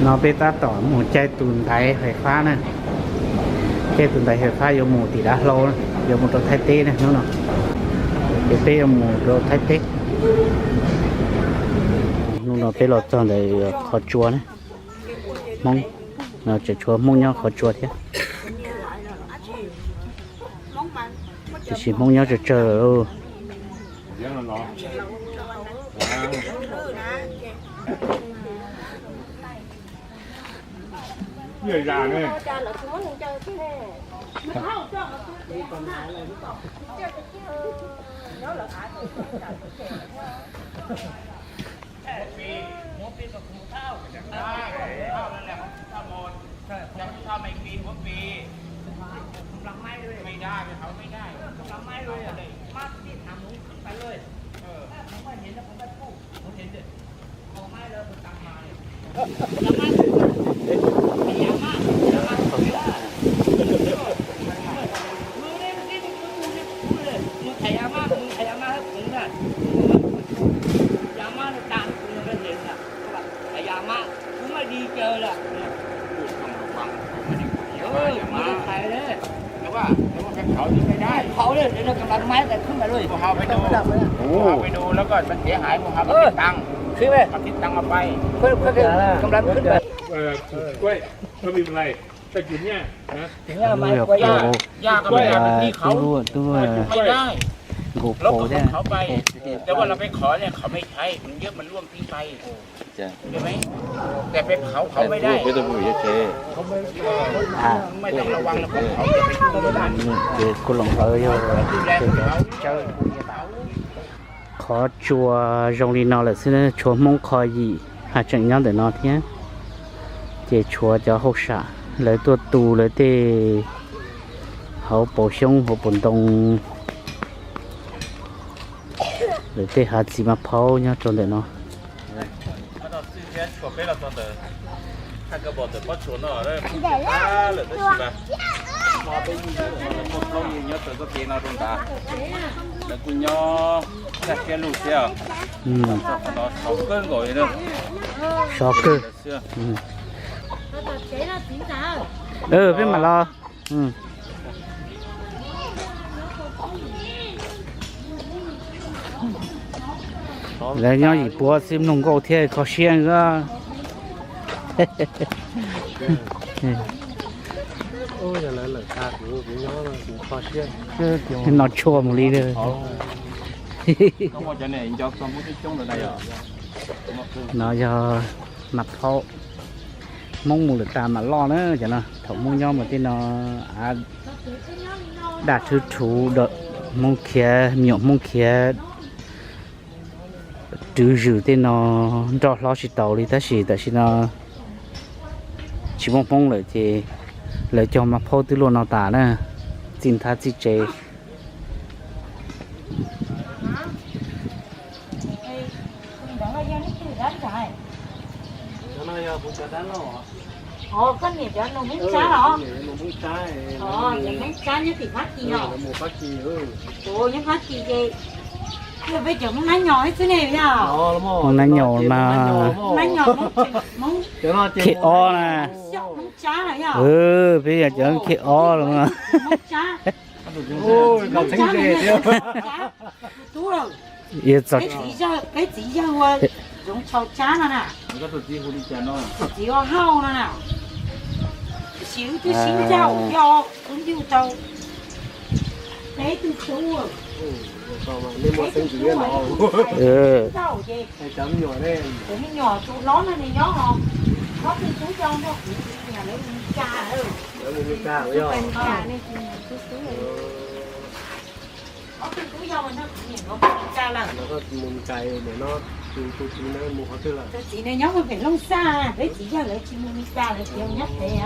No peb tab tom mus caij tus ntaiv hais fab na, caij tus ntaiv hais fab yuav mus tim dav hlau, yuav mus rau Thaib teb na hnub no. Ces peb yuav mus rau Thaib teb. Hnub no peb los txog ntawm qhov tsua na, Hmoob, tseem tshuav Hmoob nyob qhov tsua thiab. Tiam sis Hmoob nyob tsawg tsawg lawm. Tus, tus, tus nkaus phaus thiab. ครัว zoo li no lawm xwb, tshuav Hmoob qho yim haj tseem nyob ntawm no thiab. Ces tshuav cov hauj sam lawv tuaj tu lawv tej hauv paus xyoob hauv paus ntoo, lawv tej hav txiv maj phaub nyob rau ntawm no. Lawv kuj nyob siab lug thiab. Sov kawg. Peb mam los. Lawv nyob yim puav xwb mloog nkauj thiab kho siab. No tshuaj mus li. No yog maj phaub. Hmoob mus lawm tas mam loj na cov no. Thaum Hmoob nyob mas tej no av daj rhwv rhuv, Hmoob khiav, me nyuam Hmoob khiav rwv zws tej no nroj hlob tsis taus li, tab sis tam sim no tsis muaj Hmoob lawm ces lawv cog maj phaub twb luaj no tas na, txij nthab txij tsev. Koj niam cov nus Hmoob Tsab los? Cov Hmoob Tsab nyob tim Fab Kis no. Ua nyob Fab Kis ces yog peb cov Hmoob Nab Nyos ib txwb ne yog? Hmoob Nab Nyos mas, Nab Nyos, Hmoob Khej Ob na. Hmoob Tsab los yog? Peb yog cov Khej Ob los. Hmoob Tsab, Hmoob Tsab, tub, peb txiv yawg ua Zoov Tshau Tsab no na. Txiv ua Hauj no na. Tiam sis wb twb sib ncauj thiab, wb yug tau peb tug tub, peb tug tub, ces cov me nyuam tus hlob no nws nyob os, ob tug tub yau nrog kuv, lawv mus Meskas. Ob tug tub yau nrog kuv niam nkawd mus Meskas lawm. Tus txiv no nyob pem Looj Xaj, peb txiv yawg lawv tsis mus Meskas, lawv txiv nyob pem,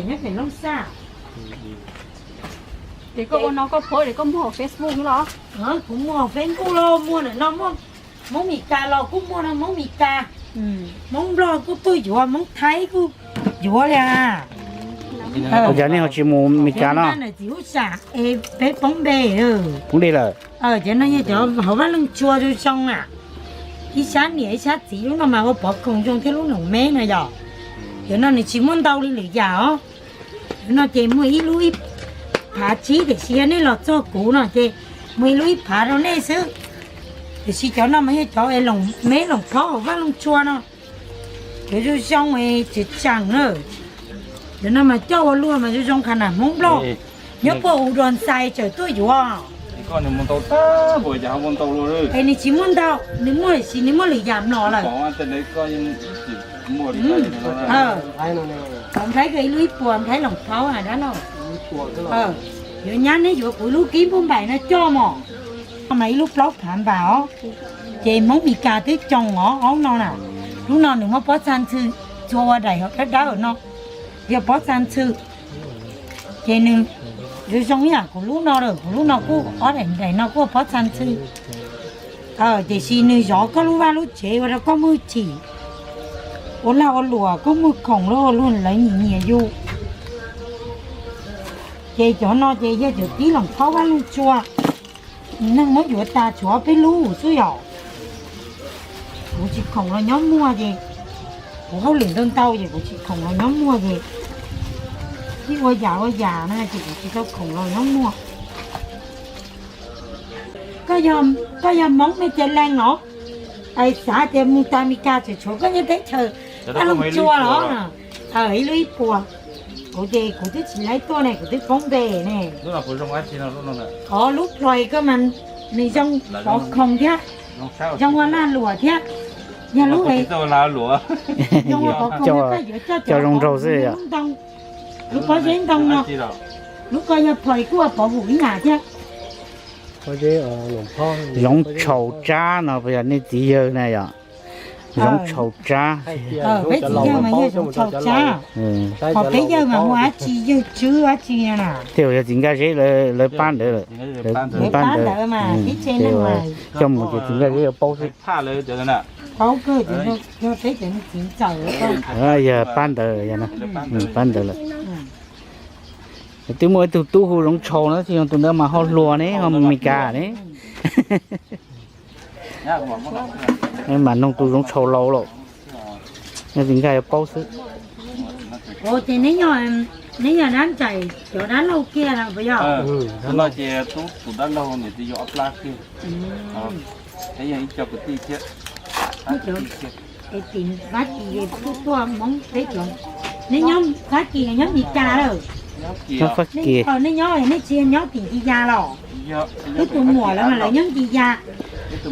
nyob pem Looj Xaj. Ces koj ua no koj post ces koj muaj hauv Facebook los? Kuv muaj hauv Facebook los muaj, nim no muaj Hmoob Meskas los kuj muaj no, Hmoob Meskas, Hmoob Nplog kuj tuaj yuav, Hmoob Thaib kuj yuav li. Cov nej ho tsis mus Meskas no? Txiv Hub Sam es peb poob npe, poob npe lawm. Cov no yog cov hauv Vaj Looj Tsua zoo zoo na. Ib sab niam ib sab txiv, lub no mas ua pov khoom zoo thiab lub loos meb no yom. Cov no nws tsis muaj ntau li lwm yam os. Cov no ces muaj ib lub ib phav tsib, tiam sis yog nej los txog kuv no ces muaj ib lub ib phav rau nej xwb. Tiam sis cov no mas yog cov es loos meb loos phaub hauv vaj loog tsua no. Cov zoo zoo es tseem tseem na. Cov no mas coj ua luag mas zoo zoo qhov nam Hmoob Nplog nyob puag U Dua Ntxais tseem tuaj yuav. Es nws tsis muaj ntau, nws muaj tiam sis nws muaj lwm yam mlom lawm. Qhov nplhaib ko ib lub ib puas nplhaib loos phaub dab laug. Yuav nyab neb yuav kuv ib lub kib npauj npaim no coj mos. Mas ib lub plaub phav npas os. Ces Hmoob Mes Kas twb coo os, aub no na. Lub no nws muaj pob txha ntxhw txhua ua daim hauv dawb dawb no, yog pob txha ntxhw. Ces nws zoo zoo ib yam kuv lub no lawm, kuv lub no kuj ob daim daim no kuj pob txha ntxhw. Tiam sis nws zov koj lub vaj lub tsev ua rau koj muaj chim, ua lag ua luam koj muaj khoom los ua luag lawv nyiam nyiam yus. Ces cov no ces yog cov kib loos phaub vaj loog tsua. Neeg muab yuav tas tshuav peb lub xwb yom. Kuv tsis khoom los nyob muag ces, kuv hauj lwm ntau ntau ces kuv tsis khoom los nyob muag ces, ib ua yam ua yam na ces kuv tsis tau khoom los nyob muag. Koj yog Hmoob Mes Kas leej los? Es xav tias mus tas Mes Kas tseem tshuav koj nyob teb chaws vaj loog tsua los? Ib lub ib puas. Kuv ces kuv twb tsis laib tuaj ne, kuv twb poob npe ne. Qhov lub plois koj mas nws zoo pov khoom thiab, zoo ua lag luam thiab. Yog lub zoo ua pov khoom, koj yuav coj cov zoo nraug xwb yom. Lub pob zeb ntoo no, lub ko yog plois kuj ua pov hum ib yam thiab. Zoov tshaus tsab no puas yog nej txiv yawg na yom? Zoov tshaus tsab. Peb txiv yawg mas yog zoov tshaus tsab. Ho peb yawg mas hu ua dab tsi, yawg Tswb dab tsi no na. Tej zaum yog txiv Nkaj Zeb lawv pab ntawd lawm. Lawv pab ntawd mas ib tse neeg mas coj mus ces txiv Nkaj Zeb yuav paub xwb. Paub kawg, yog peb cov txiv ntxawm. Yog pab ntawd, pab ntawd lawm. Twb muaj ib tug tub hu Zoov Tshaus na, tus ntawd mas ho hluas ne, ho mus Mes Kas ne. Mas noog tus Zoov Tshaus laus lawm, yog txiv Nkaj yuav paub xwb. Ces neb yog dab ntxawm cov dab laug kiag los puas yog? Tus dab laug niam txiv yau ob plab kiag. Peb yog ib co kwv tij thiab. Tim Fab Kis tuaj Hmoob peb cov, neb nyob Fab Kis los nyob Mes Kas lawm? Nej nyob, nej tsis nyob tim Ncig Yas los? Wb tus muam lawv mas lawv nyob Ncig Yas.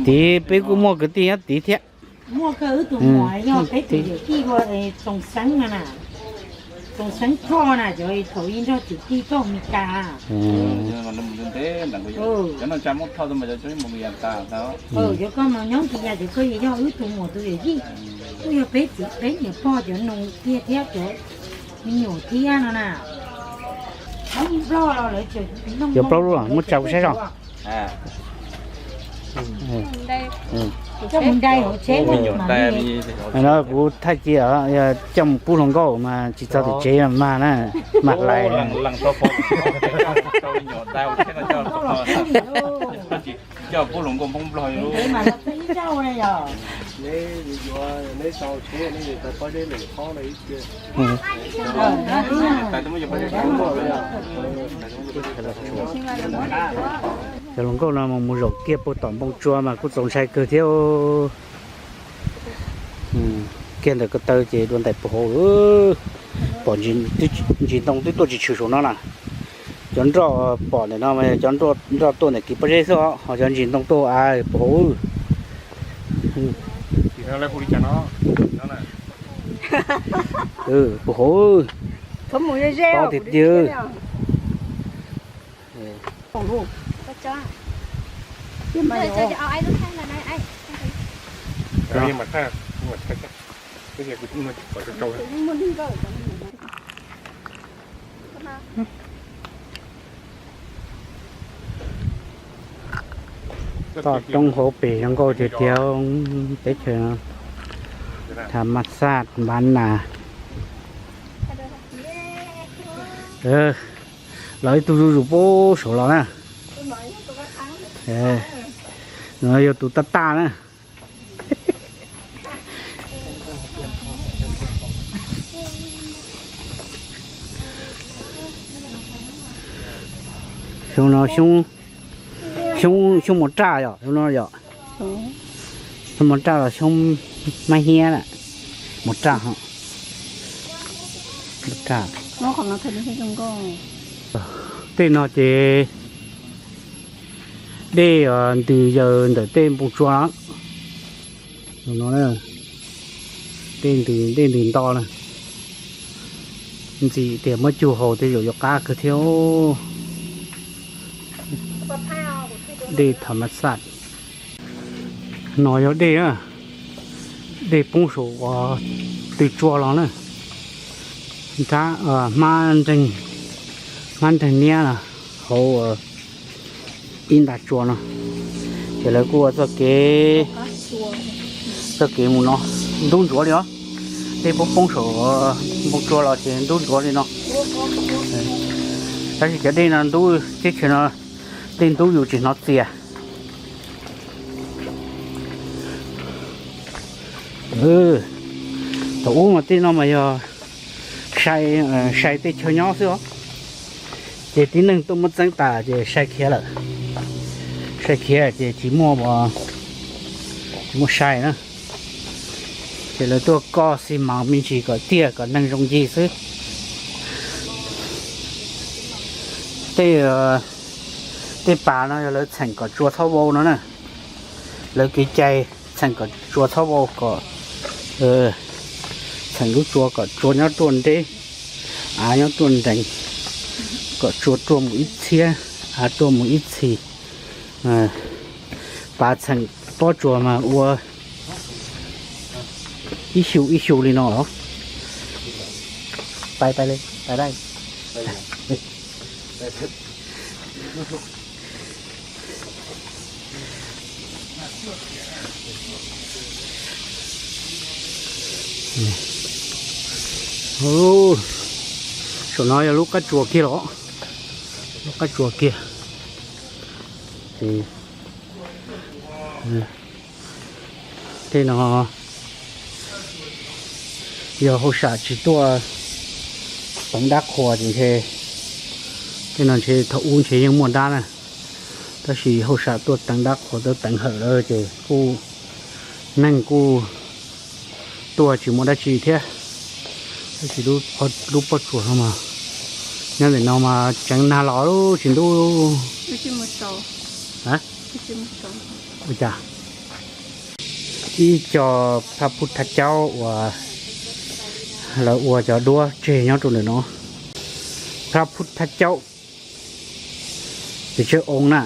Tid peb kuj muaj kwv tij nyob tid thiab. Muaj kawg, wb tus muam yog peb tus yawm tij hu ua Txoos Xeeb no na. Txoos Xeeb Thoj na, cov thaum ub nrog kwv tij tuaj Mes Kas. Cov koj mus nyob Ncig Yas ces koj yog wb tus muam tus yawm yij, kuj yog peb txiv peb niam pog cov nus kiag thiab cov me nyuam thiab no na. Cov plaub lub muab tsa kuv saib zog. Kuv thaij cia coj mus pub hluas nkauj mas tsis txog tim tsev mas na, mas hlais. Cov hluas nkauj no mus zaum kiag puag tom npoo tsua mas kuj txaus ntshai kawg thiab. Kiag ntawm ko taw ces dua ntais puag hauv. Pom ntsis ntoo twb tuaj tsis tshwm saum no na. Cov nroj pom ntawm no mas yog cov nroj tuaj ntawm kev pob zeb xwb os, ho cov ntsis ntoo tuaj av puag hauv. Puag hauv. Pob tiag tiag. Toj roob hauv pes zoo nkauj tiag tiag, teb chaws no. Tham mas xaj npav nas. Los ib tug zuj zus puag saud los na. No yog tus taj taj na. Xyoo no xyoob, xyoob, xyoob mos raj yom, xyoo no yom. Xyoob mos raj los xyoob mab hiab na, mos raj ho, mos raj. Tej no ces dej ntws yaws ntawm tej npoo tsua. No, dej ntws, dej ntws nto na. Ntxim tias muab cug haus tej zaum yuav qab kawg thiab. Dej tham mas xaj. No yog dej, dej poob saum tw tsua los na. Nrab, hmab nreeg, hmab nreeg niab no hauv ib nta tsua no. Ces lawv kuj ua txoj kev, txoj kev mus no ntub ntsuav li os. Dej poob poob saum npoo tsua los ces ntub ntsuav li no. Tab sis cov dej no ntub, teb chaws no dej ntub yus tsis hnov txias. Thaum ub mas tej no mas yog sai, sai tej chaw nyob xwb os. Ces tib neeg tuaj muab txeeb tas ces sai khiav lawm. Sai khiav ces tsis muaj, tsis muaj sai na. Ces lawv tuaj koj xi mas me ntsis kom tiaj kom neeg zoo ncig xwb. Tej, tej pas no yog lawv txheem kom tsua txhob vau no na. Lawv kev cai txheem kom tsua txhob vau, kom txheem lub tsua kom tsua nyob ruaj nreb, av nyob ruaj nrees, kom tsua ruaj mus ib txhiab, av ruaj mus ib txhis. Pas txheem pob tsuas mas ua ib xyu ib xyu li no los. Pais, pais li, pais dai. Saum no yog lub qab tsuas kiag los, lub qab tsuas kiag. Tej no yog hauj sam tsis tuaj teev dab qhuas ces ntshe, tej no ntshe thaum ub ntshe yeej muaj dab na, tab sis hauj sam tuaj teev dab qhuas tuaj teev hawm lawm ces kuj, neeg kuj tuaj tsis muaj dab tsi thiab. Tab sis lub pob tsuas no mas, nyob ntawm no mas tseev nag los tsis ntub. Ua cas? Ib co phaj phub thaj caub uas lawv ua cov duab tseg nyob rau ntawm no. Phaj phub thaj caub, pes tsawg oos na?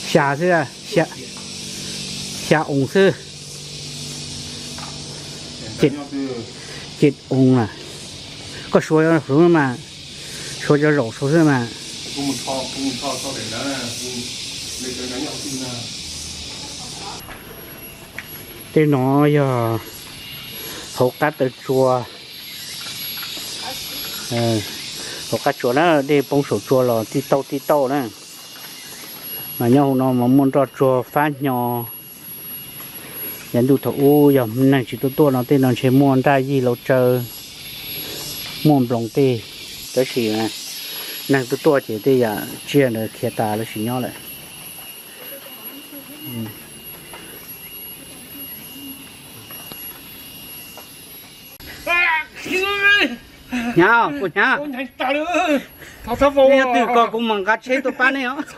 Xya xwb, xya oos xwb. Ces oos na, koj suav mas, suav cov zaum saud xwb mas. Tej no yog hauv qab taw tsua, hauv qab tsua na, dej poob saum tsua los tij tauj tij tauj na. Mas nyob hauv no mas muaj nroj tsuag fab hnyo. Yav ntuj thaum ub yog neeg tsis tuaj tuaj no tej no ntshe muaj nraj yig lauj tsawb, muaj nploos tej, tab sis neeg tuaj tuaj ces tej yam tsiaj ntawd khiav tas lawv tsis nyob lawm. Hnyav, puas hnyav? Nej twg koj kuv mam nqa tsheb tuaj pab nej os.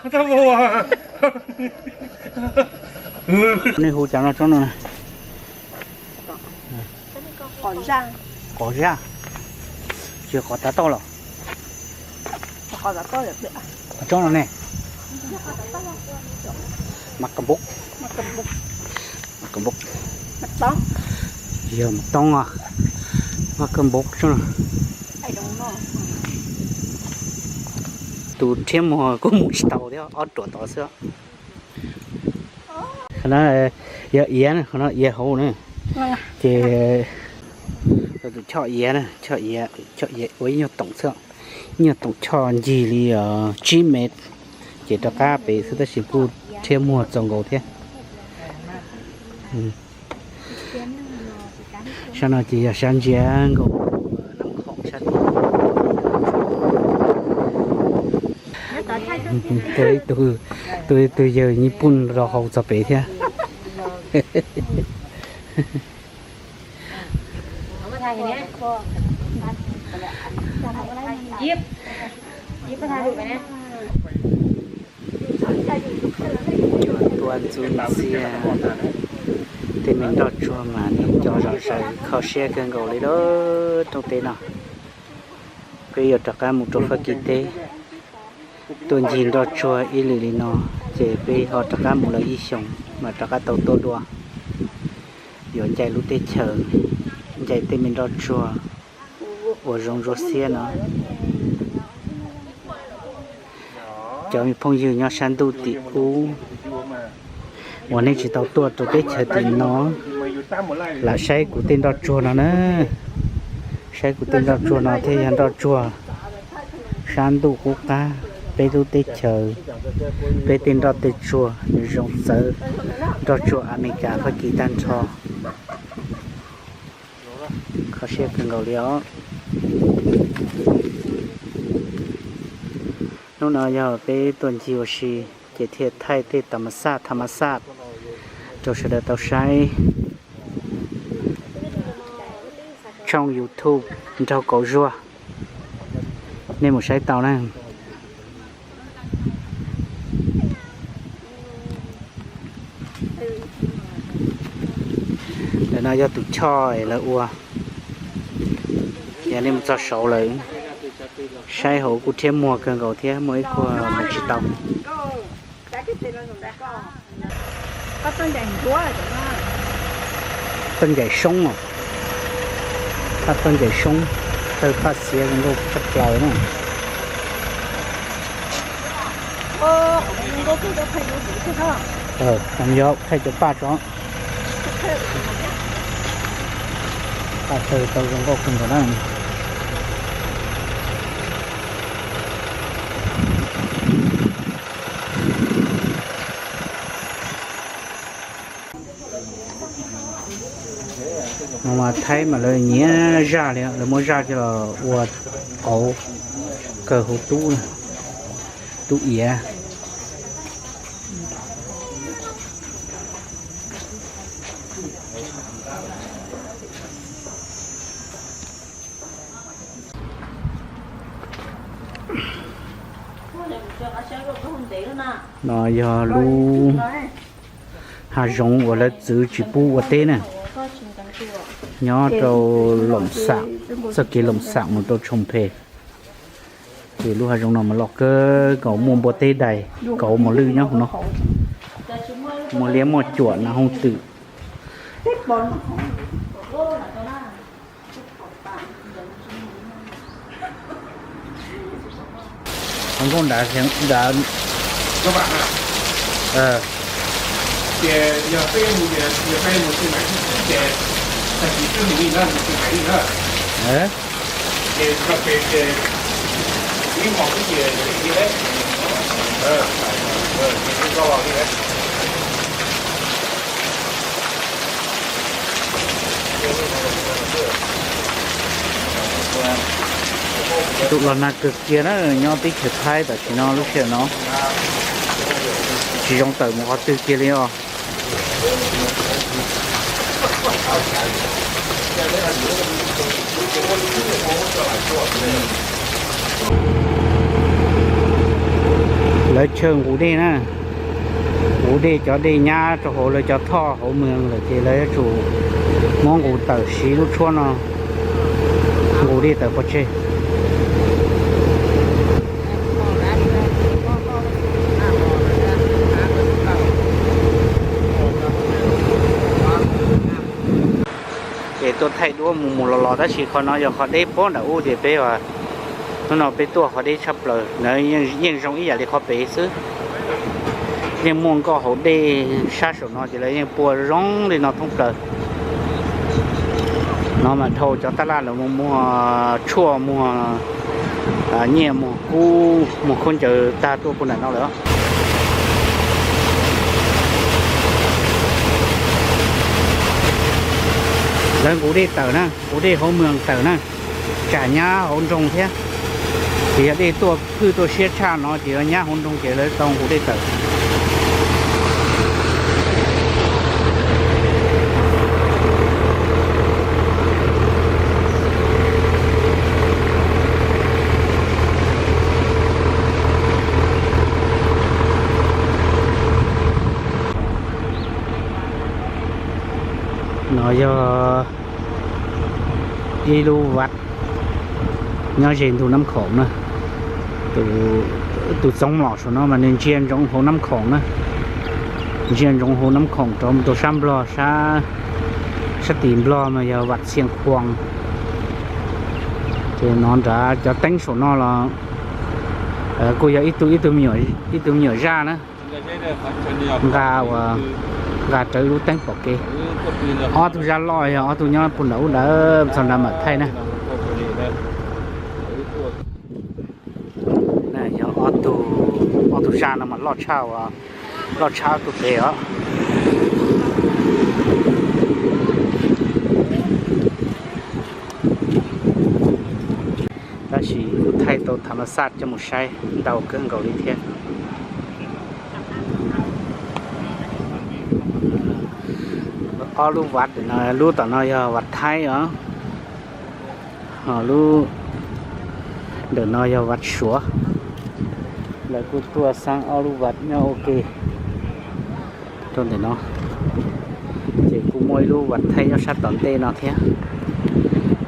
Nej hu cas no tsob no? Qos zaj. Tsis qos tav toj los? Qos tsob no ne? Mas ka npub. Mas ka npub. Yog mas toob os. Mas ka npub tsob no. Tus rhiab muag kuj mus tsis tau thiab, ob ruam tod xwb. Qhov no yog iav, qhov no iav hauv na. Ces tus choj iav, choj iav ua ib nyuag toom xwb, ib nyuag toom choj ncig li tsib mev, ces rov qab pem xwb tab sis kuj rhiab muag txaus nkaus thiab. Sab no ces yog sab ntsia nkaus Nab Khoom sab tid. Tus, tus, tus yawg Nyij Pooj los haus txog pem thiab. Yuav tuaj ntxub ntxiab tej me nroj tsuag mas neeg coob zom zaws kho siab kawg nkaus li lawm rooj teb no. Peb yuav rov qab mus rau Fab Kis teb, tuaj ncig nroj tsuag ib lwm li no, ces peb ho rov qab mus lawm ib xyoos mas rov qab tau tuaj dua. Yuav ncaim lub teb chaws, ncaim tej me nroj tsuag uas zoo ntsuab xiab no. Cov me phooj ywg nyob sab ntuj tim ub uas nej tsis tau tuaj rau teb chaws tim no, lam saib kuv tej nroj tsuag no na. Saib kuv tej nroj tsuag no thiaj yog nroj tsuag sab ntuj qub qab, peb lub teb chaws, peb tej nroj tej tsuag nws zoo txawv nroj tsuag Amelikas Fab Kis tag nrho. Kho siab kawg nkaus li os. Hnub no yog peb tuaj ncig ua si, ces thiaj thaij tej tam mas xaj tham mas xaj rau sawv daws tau saib. Tshooj YouTube Nraug Kaum Zuag, nej mus saib tau na. Ntawm no yog tus choj lawv ua, yog nej mus txog saud lawm, saib hauv kuj rhiab muag kawg nkaus thiab, muaj ib qho mus tsis tau. Tawg ncaim soob os, phaj tawg ncaim soob, tawg phaj xiav zoo nkauj tshaj plaws na. Yog thaij cov paj tso, paj tawg tau zoo nkauj kawg nkaus na. No mas Thaib mas lawv nyiam zaj li, lawv muab zaj coj los ua qauv kawg hauv tub, tub iav. No yog lub hav zoov uas lawv txwv tsis pub ua teb na, nyob rau Loos Xam, txoj kev Loos Xam mus rau Tshoos Phem. Ces lub hav zoov no mas loj kawg nkaus, muaj npua teb dais, kauv mos lwj nyob hauv no, muaj liab muaj cuam nas hooj twm. Nkauj nrad, nrad. Tus los nag kawg kiag na, nyob teb chaws Thaib tam sim no lub sij hawm no tsis zoo tawm mus qhov twg kiag li os. Lawv chaw nqus dej na, nqus dej, cov dej nyab rau hauv lawv cov thoj hauv moos lawm ces lawv yuav tsum muab nqus tawm siv lub tshuab no, nqus dej tawm pov tseg. Ces tuaj thaij duab mus mus los los tab sis qhov no yog qhov deb pob nram ub ces peb, hnub no peb tuaj qhov deb tshaj plaws na, yeej zoo ib yam li qhov pem xwb. Yeej muaj nkoj hauv dej sab saum no ces lawv yeej pua zoo li no thoob plaws. No mas dhau cov taj laj lawv mus muag tshuaj, muag nyiaj, muag kub, muag khaub ncaws tag tuaj puag nram no lawm. Lawv nqus dej tawm na, nqus dej hauv moos tawm na, tsam nyab hauv nroog thiab. Ces yog dej tuaj phwj tuaj siab tshaj no ces yuav nyab hauv nroog ces lawv tau hu dej tawm. No yog ib lub vaj nyob ze ntug Nab Khoom na. Tus txoov mlom saum no mas nws ntsia ntsoov hauv Nab Khoom na, ntsia ntsoov hauv Nab Khoom rau mus rau sab Nplog, sab tim Nplog mas yog Vaj Txhiaj Khuas. Ces no nrad cov teeb saum no los kuj yog ib tug, ib tug me nyuam zaj na, nqa ua, nqa rawv lub teeb pom kev. Ob tug zaj loj yog ob tug nyob puag nram ub ntawd txog nrad mam thaij na. Yog ob tug zaj no mas loj tshaj, loj tshaj ob tug pem os. Tab sis kuv thaij tau thav mas xaj coj mus saib ntau kawg nkaus li thiab. Ob lub vaj no, lub tom no yog vaj Thaib os, ho lub ntawm no yog vaj Suav. Lawv kuj tuaj xab ob lub vaj nyob ua ke rau ntawm no. Ces kuj muaj ib lub vaj Thaib nyob sab tom ntej no thiab.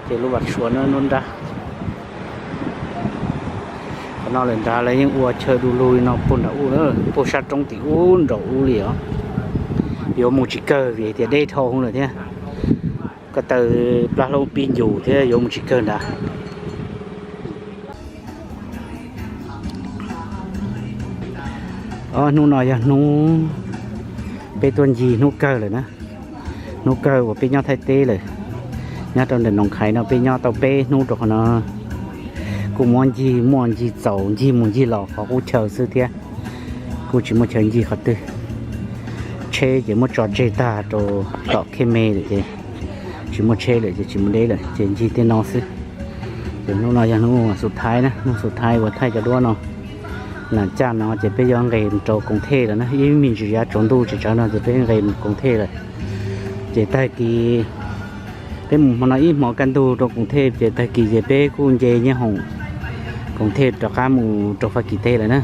Ces lub vaj Suav no nyob nrad. Qhov no lawm nrad lawv yeej ua chaw du lug li no puag nram ub, puag sab roob tim ub nraum ub li os. Yuav mus tsis kawg vim tias deb dhau lawm thiab. Ko taw plab hlaub pib ncus thiab yuav mus tsis kawg nrad. Hnub no yog hnub peb tuaj ncig hnub kawg lawm na. Hnub kawg uas peb nyob Thaib teb lawm. Nyob rau ntawm Noos Khais no peb nyob tau peb hnub rau qhov no. Kuj muab ncig, muaj ncig txaus ncig mus ncig los qhov qub chaw xwb thiab. Kuj tsis muaj chaw ncig qhov twg. Tsheb ces muab tso tseg tag rau tom Khej Me lawm ces tsis muaj tsheb lawm ces tsis mus deb lawm ces ncig tej no xwb. Ces hnub no yog hnub xub thaiv na, hnub xub thaiv uas thaij cov duab no. Lam caj no ces peb yuav nqes rau Koos Thej lawm na, ib me ntsis yav tsaus ntuj tsis tsawg no ces peb nqes Koos Thej lawm. Ces tag kis peb mus hmo no ib hmo kaj ntug rau Koos Thej ces tag kis ces peb kuj nce nyiaj hoom Koos Thej rov qab mus rau Fab Kis teb lawm na.